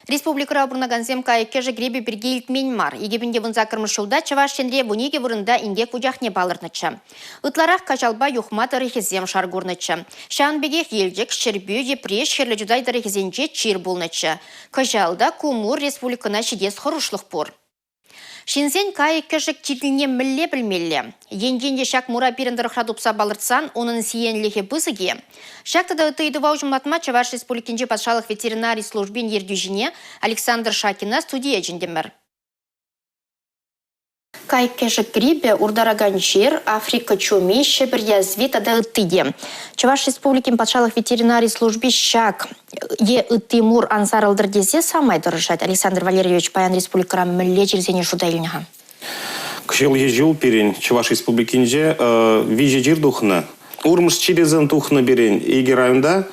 Республикӑра пурӑнакансем кайӑк-кӗшӗк грипӗ пирки илтмен мар. 2018 ҫулта Чӑваш Енре 12 вырӑнта инкек вучахне палӑртнӑччӗ. Ытларах Каҫалпа Юхма тӑрӑхӗсем шар курнӑччӗ. Ҫавӑн пекех Елчӗк, Ҫӗрпӳ, Йӗпреҫ, Хӗрлӗ Чутай тӑрӑхӗсенче чир пулнӑччӗ. Кӑҫал та ку мур республикӑна ҫитес хӑрушлӑх пур. Ҫынсен кайӑк-кӗшӗк чирлине мӗнле пӗлмелле? Енчен те ҫак мура пирӗн тӑрӑхра тупса палӑртсан унӑн сиенлӗхӗ пысӑк-и? Ҫак тата ытти ыйтӑва уҫӑмлатма Чӑваш Республикинчи патшалӑх ветеринари службин ертӳҫине Александр Шакина студие чӗнтӗмӗр. Кайӑк-кӗшӗк грипӗ, уртаракан чир, Африка чуми, Ҫӗпӗр язви тата ытти те. Чӑваш Республикин патшалӑх ветеринари служби ҫак е ытти мур ан сарӑлтӑр тесе самай тӑрӑшать. Александр Валерьевич паян республикӑра мӗнле чирсене шута илнӗ-ха? Кӑҫалхи ҫул пирӗн Чӑваш Республикинче виҫӗ чир тухнӑ. Урмӑш чирӗсем тухнӑ пирӗн икӗ районта.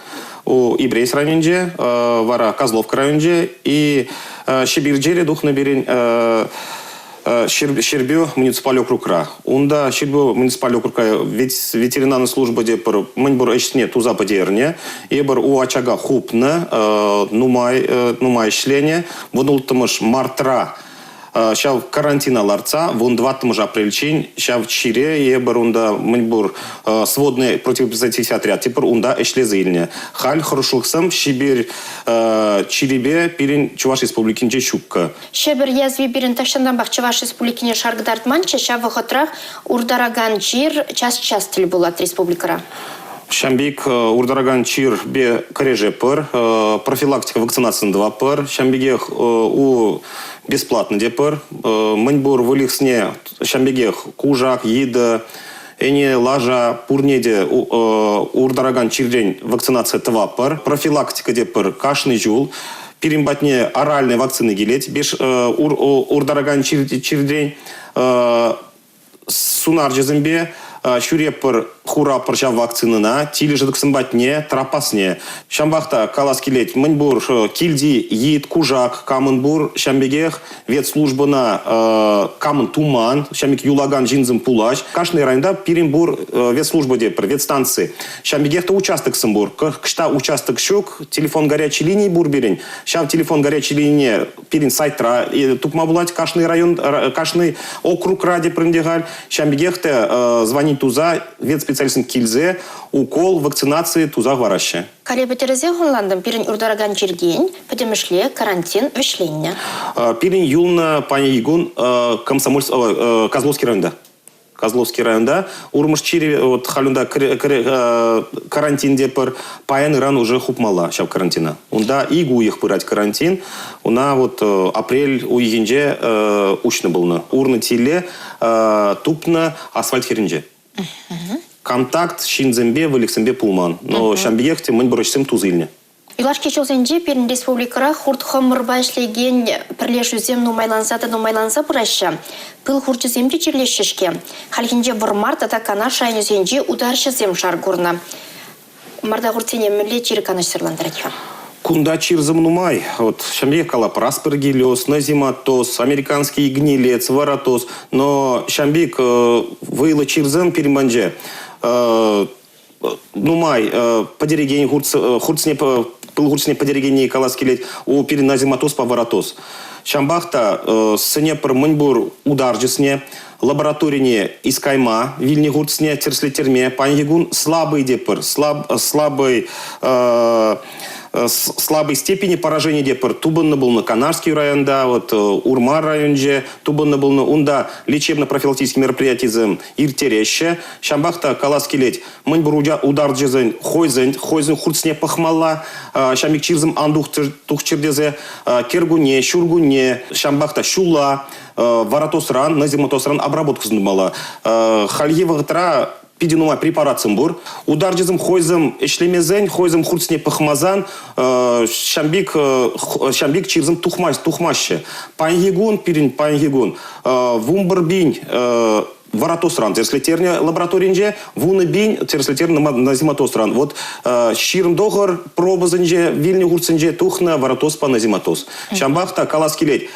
Ибрейс районӗнче, вара Козловка районӗнче и Ҫӗпир чирӗ тухнӑ пирӗн Ҫӗрпӳ муниципаль округра. Унта Ҫӗрпӳ муниципаль округра ветеринарный служба те пӗр мӗнпур ӗҫне туса пӗтернӗ. Эпир у очага хупнӑ, нумай, нумай ӗҫленӗ. 16 мартра ҫав карантина лартса 14 апрельчен ҫав чире эпир унта мӗнпур сводный противоэпизоотический отряд тепӗр унта ӗҫлесе илнӗ. Халь хӑрушлӑхсем Ҫӗпир чирӗпе пирӗн Чӑваш Республикинче ҫуккӑ. Ҫӗпӗр язви пирӗн тахҫантанпах Чӑваш Республикине шар кӑтартманччӗ, ҫав вӑхӑтрах уртаракан чир час-час тӗл пулать республикӑра. Ҫавӑн пек уртаракан чирпе кӗрешетпӗр, профилактика вакцинацин тӑватпӑр, ҫавӑн пекех у бесплатно тетпӗр. Мӗнпур выльӑхсене ҫавӑн пекех кушак, йытӑ, ӗне, лаша пурне те уртаракан чиртен вакцинаци тӑватпӑр. Профилактика тетпӗр кашни ҫул. Пирӗн патне оральная вакцина килет, уртаракан чиртен сунарҫӑсемпе ҫӳреппӗр, хураппӑр ҫав вакцинӑна, тилӗ шӑтӑксем патне, трапасне. Ҫавӑнпах та калас килет, мӗн пур килти йыт, кушак камӑн пур, ҫавӑн пекех ветслужбӑна камӑн туман, ҫавӑн пек юлакан ҫынсем пулаҫ. Кашни районта пирӗн пур ветслужба тетпӗр, ветстанци. Ҫавӑн пекех те участоксем пур. Кӑҫта участок ҫук, телефон горячей линии пур пирӗн. Ҫав телефон горячей линине пирӗн сайтра тупма пулать кашни район, кашни округра тепринте халь. Ҫавӑн пекех те звонить туса ветспециалистсем килсе укол, вакцинаци туса хӑвараҫҫӗ. Халӗ пӗтерсех ӑнлантӑм, пирӗн уртаракан чиртен пӗтӗмӗшле карантин вӗҫленнӗ. Пирӗн юлнӑ паянхи кун Комсомольск, Козловский районта. Козловский районта урмӑш чирӗ вот халь унта карантин те пӗр паян ыран уже хупмалла ҫав карантина. Унта ик уйӑх пырать карантин. Уна вот апрель уйӑхӗнче уҫнӑ пулнӑ. Урнӑ тиле тупнӑ асфальт хӗрринче. Контакт ҫынсемпе, выльӑхсемпе пулман. Но ҫавӑн пекех те мӗн пур ӗҫсем туса илнӗ. Юлашки ҫулсенче пирӗн республикӑра хурт-хӑмӑрпа ӗҫлекен пӗрлешӳсем нумайланса та нумайланса пыраҫҫӗ. Пыл хурчӗсем те чирлеҫҫӗ-ҫке. Хальхинче Вӑрмар тата Канаш районӗсенчи утарҫӑсем шар курнӑ. Марта хуртсене мӗнле чир канӑҫсӑрлантарать-ха? Кунта чирсем нумай. Вот ҫавӑн пекех калап, аспергиллез, нозематоз, американский гнилец, воротоз. Но ҫавӑн пек вӑйлӑ чирсем пирӗн патӗнче нумай пӗтерекен хуртсене, пыл хуртсене пӗтерекенни калас килет, у пирӗн нозематозпа воротоз. Ҫавӑнпах та сӗнепӗр мӗнпур утарҫӑсене, лабораторине искайма, вилнӗ хуртсене тӗрӗслеттерме паянхи кун слабый тетпӗр, слабый слабой степени поражения тетпӗр. Тупӑннӑ пулнӑ Канашский районта, вот Урмар районӗнче тупӑннӑ пулнӑ. Унта лечебно-профилактический мероприятисем ирттереҫҫӗ. Ҫавӑнпах та калас килет, мӗн пур утарҫӑсен хӑйсен, хӑйсен хуртсене пӑхмалла, ҫавӑн пек чирсем ан тухчӑр тесе кӗркунне, ҫуркунне, ҫавӑнпах та ҫулла воротосран, нозематозран обработкӑсем тумалла. Хальхи вӑхӑтра питӗ нумай препаратсем пур. Утарҫӑсем хӑйсем ӗҫлемесен, хӑйсем хуртсене пӑхмасан ҫавӑн пек чирсем тухмаҫҫӗ. Паянхи кун, пирӗн паянхи кун 11 000 воротосран тӗрӗслеттернӗ лабораторинче, 10 000 тӗрӗслеттернӗ нозематозран. Вот 29 пробӑсенче, вилнӗ хуртсенче тухнӑ воротозпа нозематоз. Ҫавӑнпах та калас килет,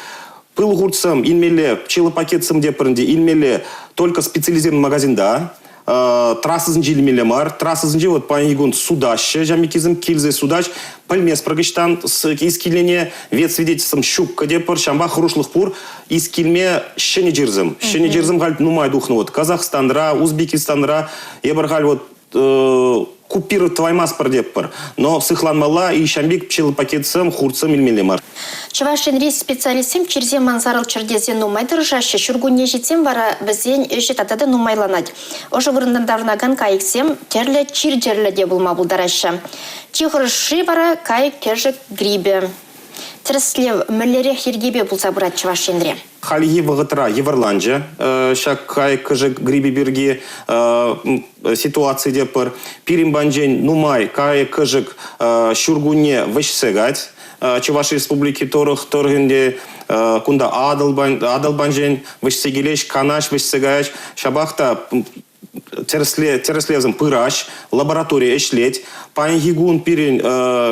пыл хуртсем илмелле, пчелопакетсем те пӗринте илмелле только специализированный магазинта. Трассӑсенче илмелле мар. Трассӑсенче вот паянхи кун судаҫҫӗ ҫамрӑккисем, килсе судаҫ. Пӗлместпӗр кӑҫтан искилене, ветсвидетельством ҫуккӑ тепӗр, ҫампа хӑрушлӑх пур. Искилме ҫӗнӗ чирсем. Ҫӗнӗ чирсем халь нумай тухнӑ вот Казахстанра, Узбекистанра. Эпир халь вот купировать тӑваймастпӑр теппӗр. Но сыхланмалла и ҫампик пчелопакетсем, хуртсем илмелле мар. Чӑваш Енри специалистсем чирсем ан сарӑлччӑр тесе нумай тӑрӑшаҫҫӗ. Ҫуркунне ҫитсен вара вӗсен ӗҫӗ тата та нумайланать. Ӑшӑ вырӑнтан таврӑнакан кайӑксем тӗрлӗ чир-чӗрлӗ те пулма пултараҫҫӗ. Чи хӑрушши вара кайӑк-кӗшӗк грипӗ. Тӗрӗслев мӗнлерех йӗркепе пулса пырать Чӑваш Енре? Хальхи вӑхӑтра йывӑрланчӗ ҫак кайӑк-кӗшӗк грипӗ пирки ситуаци те пӗр. Пирӗн панчен нумай кайӑк-кӗшӗк ҫуркунне вӗҫсе кать. Чӑваш Республики тӑрӑх тӑрӑхӗнче кунта Атӑл панчен вӗҫсе килеҫ, Канаш вӗҫсе каяҫ. Ҫапах та тӗрӗслевсем пыраҫ, лаборатори ӗҫлет. Паянхи кун пирӗн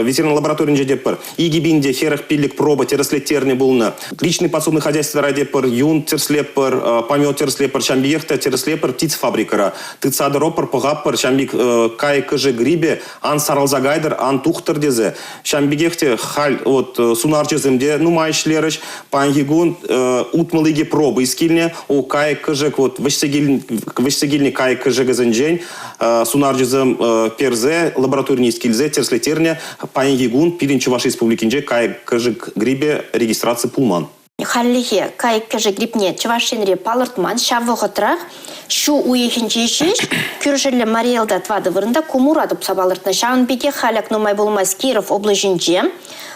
ветеринар лабораторинче те пӗр 2045 проба тӗрӗслеттернӗ пулнӑ. Личный подсобный хозяйствора те пӗр юн тӗрӗслеппӗр, помет тӗрӗслеппӗр, ҫам пекех те тӗрӗслеппӗр птицфабрикӑра. Тытса тӑроппӑр, пӑхаппӑр, ҫам пек кайӑк-кӗшӗк грипӗ ан сарӑлса кайтӑр, ан тухтӑр тесе. Ҫавӑн пекех те халь вот сунарҫӑсем те нумай ӗҫлерӗҫ. Паянхи кун 62 проба килнӗ. О кайӑк-кӗшӗк вот вӗҫсе килнӗ кайӑк-кӗшӗкӗсенчен сунарҫӑсем персе лабораторине килсе тӗрӗслеттернӗ. Паянхи кун пирӗн Чӑваш Республикинче кайӑк-кӗшӗк грипӗ регистраци пулман. Хальлӗхе кайӑк-кӗшӗк грипне Чӑваш Енре палӑртман. Ҫав вӑхӑтрах ҫу уйӑхӗнче ҫеҫ кӳршӗллӗ Мари Элта тӑватӑ вырӑнта кумура тупса палӑртнӑ. Ҫавӑн пекех халь ак нумай пулмасть Киров облаҫӗнче,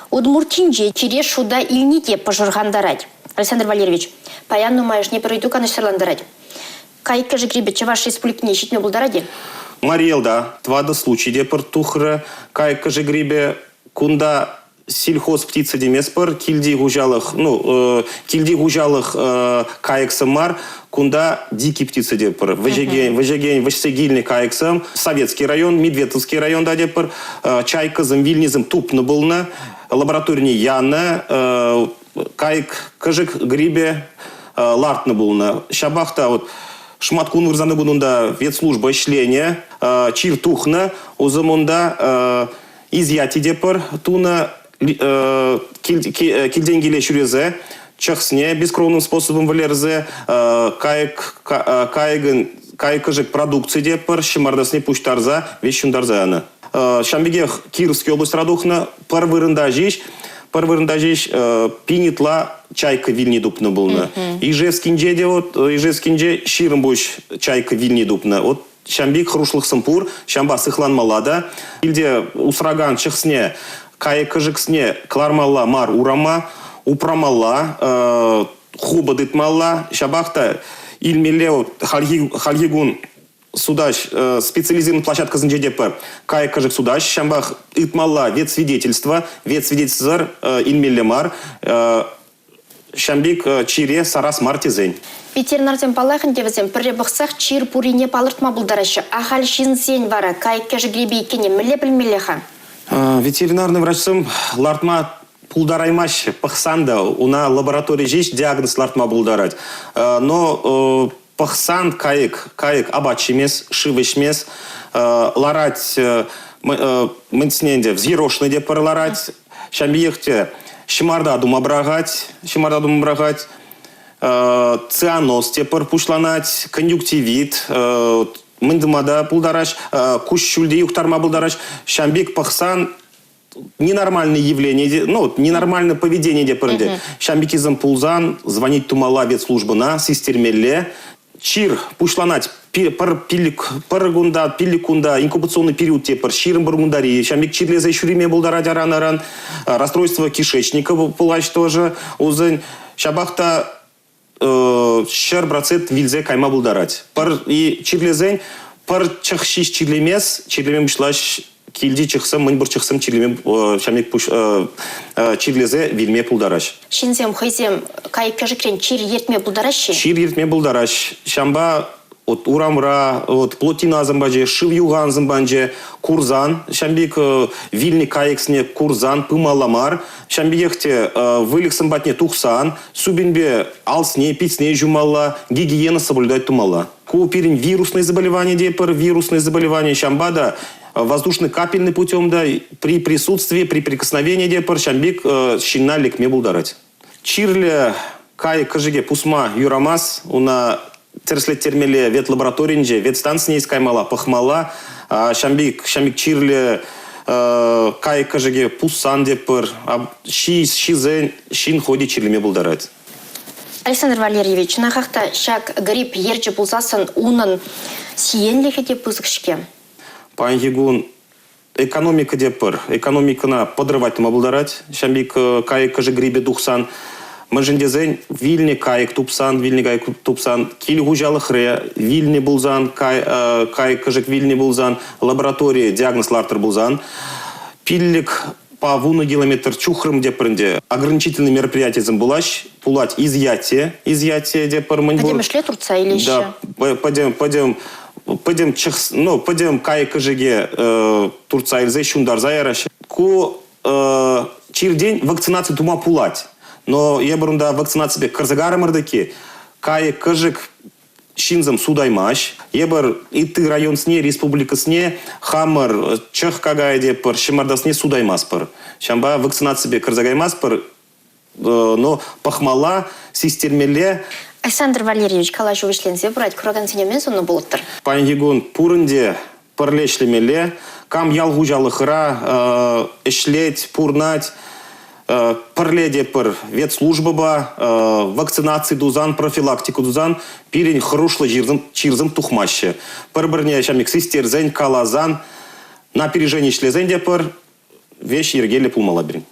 Удмуртинче чире шута илни те пӑшӑрхантарать. Александр Валерьевич, паян нумайӑшне пӗр ыйту канӑҫсӑрлантарать. Кайӑк-кӗшӗк грипӗ Чӑваш Республикине ҫитме пултарать-и? Мари Элта тӑватӑ случай те пӗр тухрӗ кайӑк-кӗшӗк грипӗ. Кунта сельхозптица теместпӗр, килти хуҫалӑх, ну, килти хуҫалӑх кайӑксем мар, кунта дикий птица тетпӗр. Вӗҫекен, вӗҫекен, вӗҫсе килнӗ кайӑксем Советский район, Медведовский районта тетпӗр. Чайкӑсем, вилнисем тупнӑ пулнӑ, лабораторине янӑ, кайӑк кӗшӗк грипӗ лартнӑ пулнӑ. Ҫапах та вот шӑматкун вырсарни кун унта ветслужба ӗҫленӗ, чир тухнӑ, усӑм унта изъяти те пӗр тунӑ, килтен киле ҫӳресе, чӑхсне бескровным способом вӗлерсе, кайӑк, кайӑкӑн кайӑк-кӗшӗк продукци те пӗр ҫӑмартасне пуҫтарса веҫ ҫунтарса янӑ. Ҫавӑн пекех Кировский облаҫра тухнӑ пӗр вырӑнта ҫеҫ пӗр вырӑнта ҫеҫ пин ытла чайка вилни тупнӑ пулнӑ. Ижевскинче те вот Ижевскинче 20 пуҫ чайка вилни тупнӑ. Вот Ҫавӑн пек хӑрушлӑхсем пур, ҫавӑнпа сыхланмалла та. Килте усракан чӑхсене, кайӑк-кӗшӗксене кӑлармалла мар урама, упрамалла, хупӑ тытмалла. Ҫапах та илмелле хальхи, хальхи кун сутаҫ специализированный площадкӑсенче те пӗр кайӑк-кӗшӗк сутаҫ, ҫавӑнпах ыйтмалла ветсвидетельство, ветсвидетельствӑсӑр илмелле мар. Ҫавӑн пек чире сарас мар тесен. Ветеринарсем паллах ӗнтӗ вӗсем пӗрре пӑхсах чир пуррине палӑртма пултараҫҫӗ. Ахаль ҫынсен вара кайӑк-кӗшӗк грипӗ иккенне мӗнле пӗлмелле-ха? Ветеринарный врачсем лартма пултараймаҫҫӗ. Пӑхсан та уна лаборатори ҫеҫ диагноз лартма пултарать. Но пӑхсан кайӑк, кайӑк апат ҫимес, шыв ӗҫмес, ларать мӗнсне ӗнтӗ взъерошенный те пӗр ларать, ҫавӑн пекех те ҫӑмарта тума пӑрахать, ҫӑмарта тума пӑрахать, цианоз те пӗр пуҫланать, конъюнктивит, мӗн тума та пултараҫ, куҫҫуль те юхтарма пултараҫ. Ҫавӑн пек пӑхсан ненормальное явление, ну, ненормальное поведение те пӗрӗнте. Ҫавӑн пеккисем пулсан звонить тумалла ветслужбӑна, систермелле. Чир пуҫланать пӗр пилӗк пӗр кунта, пилӗк кунта инкубационный период те пӗр 21 кунтари. Ҫавӑн пек чирлесе ҫӳреме пултарать аран-аран. Расстройство кишечника пулать тоже. Усен ҫапах та 100% вилсе кайма пултарать. Пӗр и чирлесен пӗр чӑх ҫеҫ чирлемес, чирлеме пуҫлаҫ килти чӑхсем, мӗн пур чӑхсем чирлеме ҫамек пуҫ чирлесе вилме пултараҫ. Ҫынсем хӑйсем кайӑк-кӗшӗкрен чир ертме пултараҫҫӗ? Чир ертме пултараҫ. Ҫампа. Вот урамра, вот плотина асӑмпаче, шыв юхан асӑмпанче курсан, ҫам пек вилнӗ кайӑксене курсан пымалла мар. Ҫам пекех те выльӑхсем патне тухсан супӑньпе алсне, питсне ҫумалла, гигиена соблюдать тумалла. Ку пирӗн вирусное заболевание те пӗр вирусное заболевание, ҫампа та воздушно капельный путем да при присутствии, при прикосновении те пӗр ҫам пек ҫынна лекме пултарать. Чирлӗ кайӑк-кӗшӗке пусма юрамас, уна тӗрӗслеттермелле ветлабораторинче, ветстанцине каймалла, пӑхмалла. Ҫам пек чирлӗ кайӑк-кӗшӗке пуссан те пӗр ҫисен ҫын ходи чирлеме пултарать. Александр Валерьевич, чӑнахах та ҫак грипп ерчӗ пулсассӑн унӑн сиенлӗхӗ те пысӑк-ҫке. Паянхи кун экономика те пӗр. Экономикӑна подрывать тума пултарать. Ҫам пек кайӑк-кӗшӗк грипӗ тухсан, мӗншӗн тесен вилнӗ кайӑк тупсан, вилнӗ кайӑк тупсан, кил хуҫалӑхре вилнӗ пулсан, кайӑк-кӗшӗк вилнӗ пулсан, лаборатори диагноз лартӑр пулсан, 5 по 10 километр чухрӑм те пӗринде ограничительный мероприятисем пулаҫ, пулать изъятие, изъятие те пӗр мӗн пур. Пӗтӗмӗшле туртса илеҫҫӗ. Да, пӗтӗм, пӗтӗм, пӗтӗм чӑх, ну, пӗтӗм кайӑк-кӗшӗке туртса илсе ҫунтарса яраҫҫӗ. Ку чиртен вакцинаци тума пулать. Но эпир унта вакцинаципе кӗрсе карӑмӑр-таки, кайӑк-кӗшӗк ҫынсем судаймасть. Эпир ытти районсене, республикӑсене хамӑр чӑх какайӗ те пӗр ҫӑмартасне судаймастпӑр. Ҫавӑнпа вакцинаципе кӗрсе каймастпӑр, но пӑхмалла, систермелле. Александр Валерьевич, калаҫу вӗҫленсе пырать. Куракансене мӗн суннӑ пулӑттӑр? Паянхи кун пурин те пӗрле ӗҫлемелле. Кам ял хуҫалӑхра ӗҫлет, пурнать, пӗрле те пӗр ветслужбӑпа вакцинаци тусан, профилактика тусан пирӗн хӑрушлӑ чирсем тухмаҫҫӗ. Пӗр-пӗрне ҫам пек систерсен, каласан, на опережение ӗҫлесен те пӗр веҫ йӗркеллӗ пулмалла пирӗн.